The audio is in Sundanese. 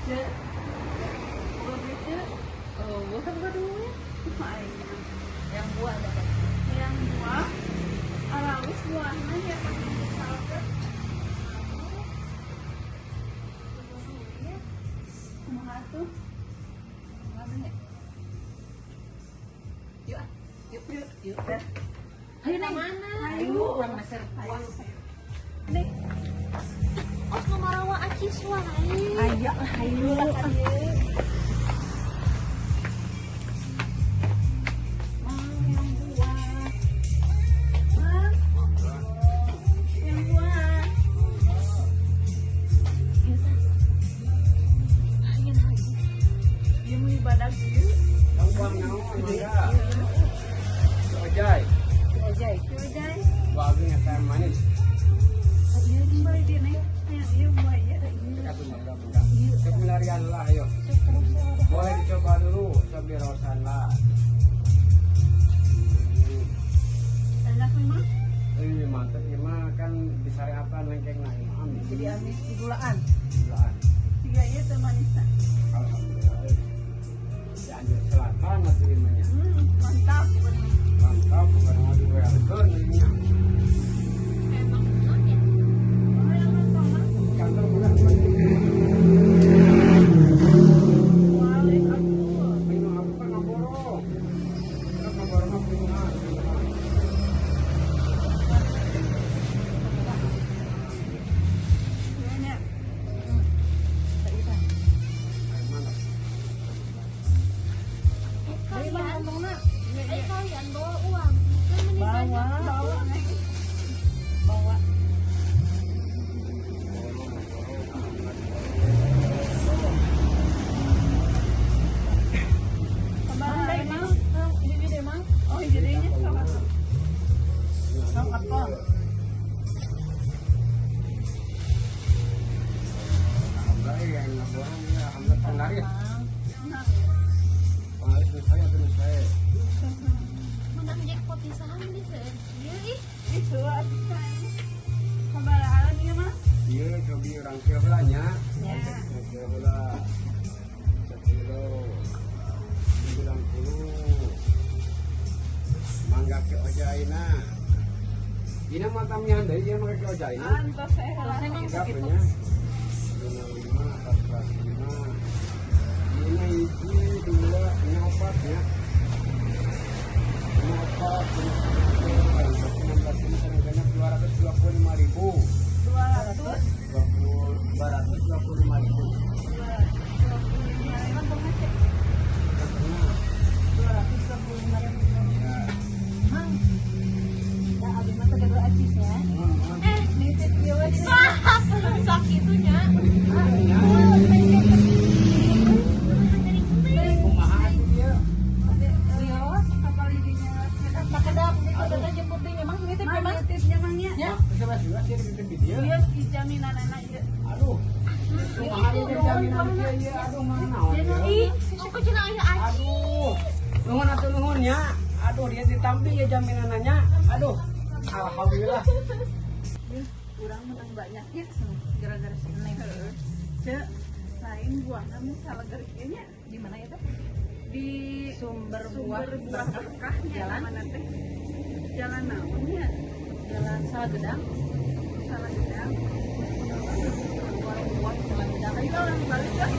Cek. Bukan itu. Oh, bukan gua duit. Yang buah dapat. Yang buah. Arawis buahnya ya pakai salad. Kumaha tuh? Mana ya? Yuk, yuk, yuk, yuk. Ayo neng. Mana? Ayo. Urang meser buah. Neng. Os nomor acis wae. Ayo, ayo. Mang, yang buah. Mang, yang buah. Ayo ayo. Dia mau ibadah ieu. Yang buah naon mangga. Ojai, Ojai. Ojai. buah agung yang teh manis. Ieu beli dia neng. Ieu buah ieu. Dekat mangga mangga. Sekularian lah ayo. Boleh dicoba dulu, coba rosan lah. Enak memang. Ini mantep ya mah kan disyariatan lengkeng nah ini amis. Jadi amis gulaan. Gulaan. Tiga ieu teh manisna. Alhamdulillah. Cianjur Selatan atau gimana? Mantap. Mantap, bukan mau diwearkeun ini. Emang naon ya? Oh, yang nonton mah. Kantor bukan. Walik aku. Minum aku kan ngaborong. Kan ngaborong mah minuman. Iya nya. Mantap. Beli mah kantongna. Eh kalian bawa uang. Kan meni Bawa. banyak. Bawa neng. Bawa. Sabaraha Mang, emang? mang, hiji deh mang. Oh, jadinya sama. Mang apa? Alhamdulillah yang ngaborong ya, alhamdulillah penglaris. Mang. Penglaris saya terus saya. Menang jackpot pisan di seueur. Ieu ih. Itu atuh. Sabaraha ieu mah? Iya, cobi orang kira heula nya. Ya. Orang kira heula. Sekilo 90. Mangga ke ojaina. Dina mah tamihan deui ieu mah ke ojaina. Antos saya heula. Memang Tiga segitu. punya. 55 45. Ini hiji, dua, ini opat ya. Ini opat, ini 16 ini genep 225.000. 200. 225.000. Kantongna cek. 225 ribu. Ya. Mang. Da abi mah teu gaduh acis ya. Eh, Nitip ieu we. sakitu nya. Ya. Kumaha atuh ieu? Lios, Kapal didinya. Pakedap, itu ada jemput dinya mang nitip ya Mang mang. nitipnya mang nya. Ya. Bisa juga sih dititip di dieu. Ieu jaminan anak ieu. Aduh. Kumaha ieu jaminan ieu ieu aduh mana naon ieu. Ih, aku cenah aya acis. Aduh. Nuhun atuh nuhun nya. Aduh dia ditampi ya jaminannya. Aduh. Alhamdulillah. Urang menang banyak ya. Gara-gara si Neng. Heeh. Cek, lain buahna mah salager ieu nya. Di mana ya teh? Di Sumber buah sumber buah berkahnya Jalan? mana teh? Jalan naon nya? Jalan Salagedang. Salagedang. Warung buah Salagedang. Ayo orang balik lah.